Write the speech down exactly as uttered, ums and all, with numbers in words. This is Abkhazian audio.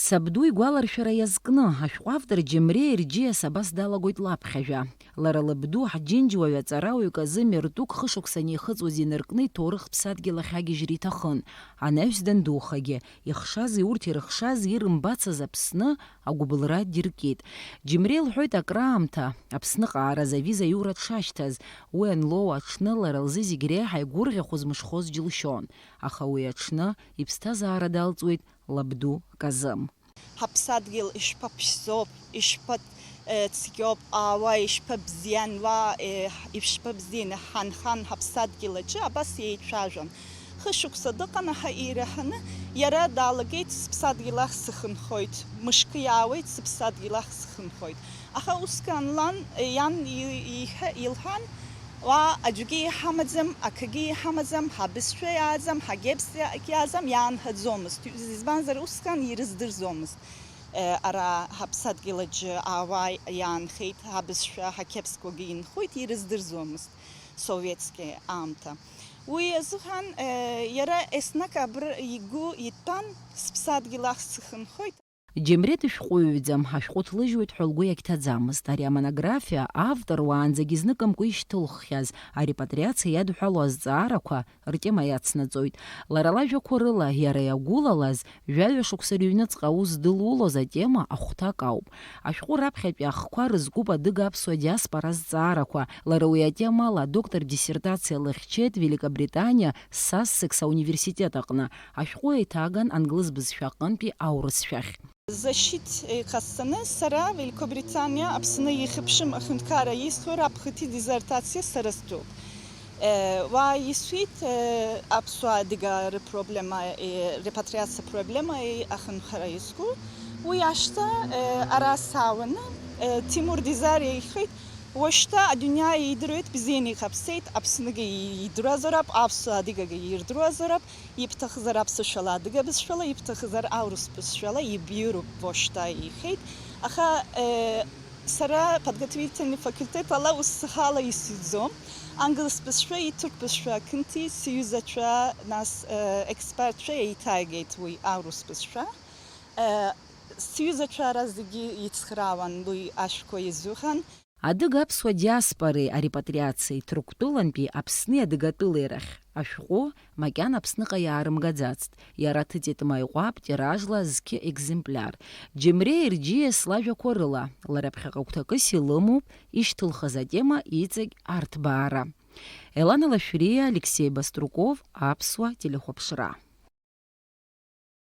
Сабду игәаларшәара иазкны, ашәҟәы автор Џьемре Ерџьиас абас далагоит лаԥхьажәа. Лара лабду ҳџьынџьуаҩ аҵарауаҩ Казым Ертук хышықәса анихыҵуаз инаркны иҭоурых ԥсадгьыл ахь агьежьра иҭахын. Анаҩс дандухагьы, ихшази урҭ ирыхшази ирымбацыз Аԥсны агәыбылра диркит. Џьемре илҳәоит акраамҭа Аԥсныҟа ааразы авиза аиура дшашьҭаз, уи анлоу аҽны лара лзы зегь реиҳа игәырӷьахоз мышхоз џьылшьон. Аха уи аҽны иԥсҭазаара далҵуеит лабду Казым. Ҳаԥсадгьыл ишԥаԥшӡоуп, ишԥа, э, цәгьоуп, ауаа ишԥабзиан, уа, э, ишԥабзиан, ҳанхан ҳаԥсадгьыл аҿы абас еицәажәон. Хышықәса дыҟан, аха ираҳаны иара далагеит, сыԥсадгьыл ахь сыхынҳәуеит, мышкы иаауеит, сыԥсадгьыл ахь сыхынҳәуеит. Аха усҟан лан, иан и-, иҳәа-, илҳәан, уа аӡәгьы иҳамаӡам, акгьы иҳамаӡам, ҳабызшәа иааӡам, ҳакьыԥсгьы иааӡам, иаанхаӡомызт. Избанзар, усҟан ирыздырӡомызт. Э, ара ҳаԥсадгьыл аҿы ауаа иаанхеит, ҳабызшәа, ҳакьыԥсқәагьы инхоит, ирыздырӡомызт советски аамҭа. Уи азыҳәан, э, иара еснагь абра игәы иҭан, сыԥсадгьыл ахь сыхынҳәуеит. Џьемре дышәҟәыҩҩӡам, ашәҟәы ҭлыжьуеит ҳәа лгәы иагьҭаӡамызт. Ари амонографиа автор уаанӡагьы зныкымкәа ишьҭылххьаз, арепатриациа иадҳәалоу азҵаарақәа ртема иацнаҵоит. Лара лажәақәа рыла, иара иагәылалаз, жәаҩа шықәса рыҩныҵҟа аус дылулоз атема ахәҭак ауп. Ашәҟәы раԥхьатәи ахқәа рызкуп адыга-аԥсуа диаспора азҵаарақәа. Лара уи атемала адоктор диссертациа лыхьчеит Великобританиа Сассекс ауниверситет аҟны. Ашәҟәы еиҭаган англыз бызшәа аҟынтәи аурысшәахь. Защит иҟасҵаны сара Великобританиа Аԥсны ихьыԥшым аҳәынҭқарра исҳәо раԥхыҭи диссертациа сара стәоуп. Э, уа исҳәеит, э, аԥсуа-адыга рыпроблема, э, репатриациа проблема, э, ахынҳәра изку. Уи ашьҭа, э, ара саауаны, э, Тимур Дизариа ихьуеит, уашьҭа адунеи идыруеит, бзианы иҟаԥҵеит, Аԥсныгьы идыруазароуп, аԥсуа-адыгагьы ирдыруазароуп, ибҭахызар аԥсышәала адыга бызшәала, ибҭахызар аурыс бызшәала, ибиуроуп уашьҭа ихьеит. Аха, э, сара подготовительный факультет ала ус схала исыӡом. Англыс бызшәа, иҭырқә бызшәа кынти сҩызацәа, нас, э, експертцәа еиҭагеит уи аурыс бызшәа. Э, сҩызацәа ара зегьы ицхраауан уи ашәқәа изыҳәан. Адыга-аԥсуа диаспореи арепатриациеи Ҭырқәтәылантәи Аԥсни адыгатәылеи рахь ашәҟәы макьана Аԥсныҟа иаарымгаӡацт. Иара ҭыҵит маи ҟәаб тиражла зқьы екземпляр. Џьемре Ерџьиас лажәақәа рыла, лара ԥхьаҟа гәҭакыс илымоуп ишьҭылхыз атема иҵегь арҭбаара. Елана Лашәриа, Алексей Баструков, Аԥсуа телехәаԥшра.